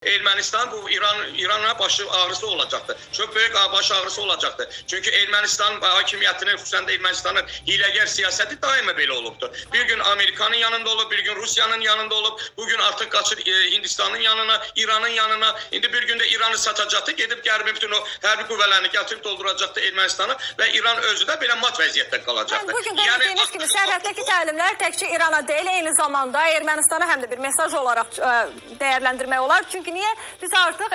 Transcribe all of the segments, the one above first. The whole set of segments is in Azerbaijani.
Ermənistan bu İrana başı ağrısı olacaqdır. Çox böyük baş ağrısı olacaqdır. Çünki Ermənistan hakimiyyətinin, xüsusən də Ermənistanın hiləgər siyasəti daima belə olubdur. Bir gün Amerikanın yanında olub, bir gün Rusiyanın yanında olub, bugün artıq qaçır Hindistanın yanına, İranın yanına. İndi bir gün də İranı satacaqdır, gedib Qərbin bütün o hərbi qüvvələrini gətirib dolduracaqdır Ermənistana və İran özü də belə mat vəziyyətdə qalacaqdır. Bugün qeyd etdiyiniz kimi sərhəddəki təlimlər təkcə İrana deyil, eyni zamanda Ermənistana həm də bir mesaj olaraq dəyərləndirmək olar. Çünki niyə? Biz artıq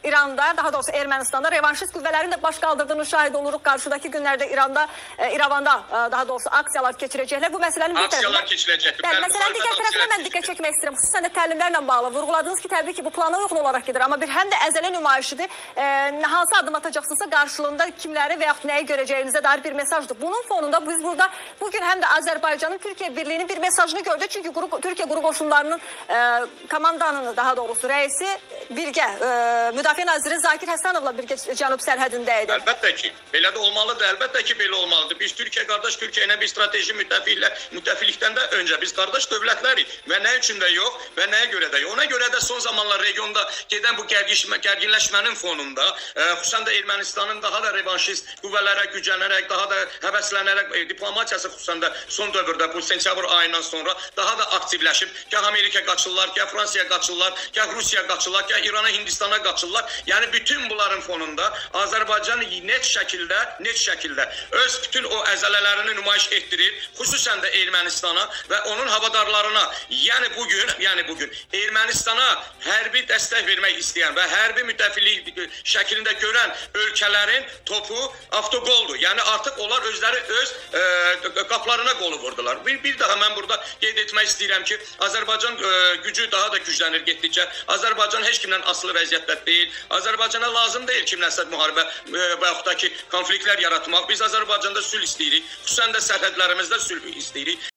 İranda, daha doğrusu Ermənistanda revanşist qüvvələrin də baş qaldırdığını şahid oluruq. Qarşıdakı günlərdə İranda, İrəvanda daha doğrusu aksiyalar keçirəcəklər. Bu məsələnin bir aksiyalar keçiriləcəkdir. Bəli, məsələnin digər tərəfinə mən diqqət çəkmək istəyirəm. Xüsusən də təlimlərlə bağlı vurğuladınız ki, təbii ki, bu plana uyğun olaraq gedir, amma bir həm də əzələ nümayişidir. Hansı addım atacaqsınızsa qarşılığında kimləri və yaxud nəyi görəcəyinizə dair bir mesajdır. Bunun fonunda biz burada bugün həm də Azərbaycanın Türkiyə birliyinin bir mesajını gördük. Çünki Türkiyə quru qoşunlarının komandanını, daha doğrusu rəisi birgə Müdafiə Naziri Zakir Həsənovla birgə cənub sərhədində idi. Əlbəttə ki, belə də olmalıdır. Əlbəttə ki, belə olmalıdır. Biz Türkiyə qardaş Türkiyə ilə bir strateji müttəfiqlikdən də öncə biz qardaş dövlətlərik və nə üçün də yox və nəyə görə də yox. Ona görə də son zamanlar regionda gedən bu gərginləşmənin fonunda, xüsusən də Ermənistanın daha da revanşist qüvvələrə güclənərək, daha da həvəslənərək diplomatiyası xüsusən də son dövrdə bu sentyabr ayından sonra daha da aktivləşib. Gah Amerika qaçırlar, gah Fransaya qaçırlar, gah Rusiya qaçırlar, gah İrana, Hindistana qaçırlar. Yəni bütün bunların fonunda Azərbaycan net şəkildə öz bütün o əzələlərini nümayiş etdirir, xüsusən də Ermənistana və onun havadarlarına. Yəni bugün Ermənistana hərbi dəstək vermək istəyən və hərbi müttəfiqlik şəklində görən ölkələrin topu avtoqoldur. Yəni artıq onlar özləri öz qaplarına qolu vurdular. Bir daha mən burada qeyd etmək istəyirəm ki, Azərbaycan gücü daha da güclənir getdikcə. Azərbaycan heç kimdən asılı vəziyyətdə deyil. Azərbaycana lazım deyil kimləsə müharibə və yaxud da ki, konfliktlər yaratmaq. Biz Azərbaycanda sülh istəyirik. Xüsusən də sərhədlərimizdə sülh istəyirik.